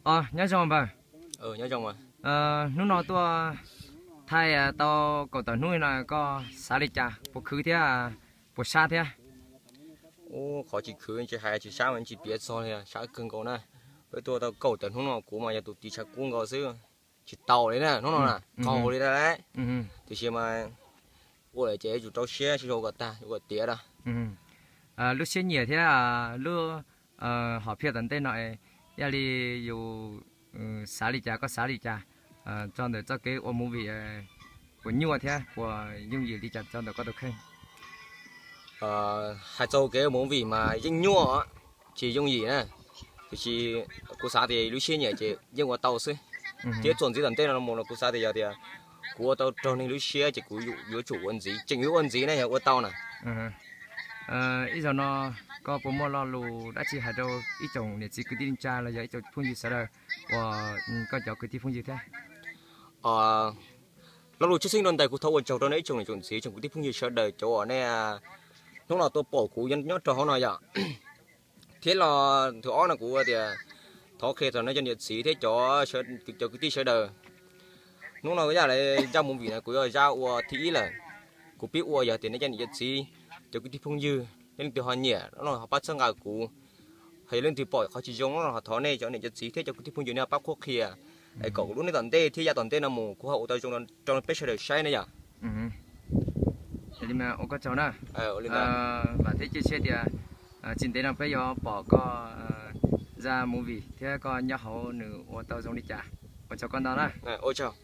Os, nyob zoo npawg. Hnub no tuaj thaij tau kaum tawm hnub no koj xav li cas, puas khwv thiab puas sab thiab? Ub, qhov tsis khwv tsis hais tsis sab mas tsis piav txog li, sab kawg nkaus na. Peb tuaj tau kaum tawm hnub no kuv mas yog tus tiv tshav kub nkaus xwb, tsis tau li na hnub no na, qaug li lawm. Tiam sis mas ua lawm ces yuav tsum rau siab sib zog kom tag yuav kom tiav da. Lub siab nyiam thiab lub hom phiaj tom ntej no, ib yam li yus xav li cas koj xav li cas txog ntawm txoj kev ua movie, puas nyuaj thiab puas yooj yim li cas txog ntawm koj tus kheej? Hais txog kev ua movie mas yeej nyuaj, tsis yooj yim na. Tiam sis kuv xav tias lub siab nyiam ces yeej ua tau xwb. Thiab txuas ntxiv tom ntej no mus los kuv xav tias yog tias kuv ua tau raug neeg lub siab ces kuv yuav tsum ua ntxiv, tseem yuav ua ntxiv na, yog ua tau na. Ib zaug no koj puas muaj lo lus dab tsi hais rau ib tsoom niam txiv kwv tij neej tsa los yog ib tsoom phooj ywg sawv daws uas koj cov kwv tij phooj ywg thiab? Lo lus tshwj xeeb rau ntawm kuv thov ua tsaug rau nej ib tsoom niam tsoom txiv tsoom kwv tij phooj ywg sawv daws cov uas nej hnub no tuaj pom kuv nyob rau hauv no yom. Thiab los thib ob no kuv tias thov qhia rau nej cov niam txiv thiab cov, cov kwv tij sawv daws. Hnub no yam li zaj movie no kuv yog zaj ua thib ib lawm. Kuv pib ua yog tias nej cov niam cov txiv, cov kwv tij phooj ywg nej leej twg ho nyiam no ho pab txhawb nqa kuv. Ho yog leej twg pom qhov tsis zoo no ho thov nej cov niam cov txiv thiab cov kwv tij phooj ywg nej ho pab qhuab qhia es kom kuv lub neej tom ntej thiab yav tom ntej no mus kuv ho ua tau zoo rau peb sawv daws saib na yom. Ua koj tsaug na. Vam thiab cia siab tias tsis ntev no peb yuav pom koj zaj movie thiab koj nyob hauv nws ua tau zoo li cas. Ua tsaug koj ntau na. Ua tsaug.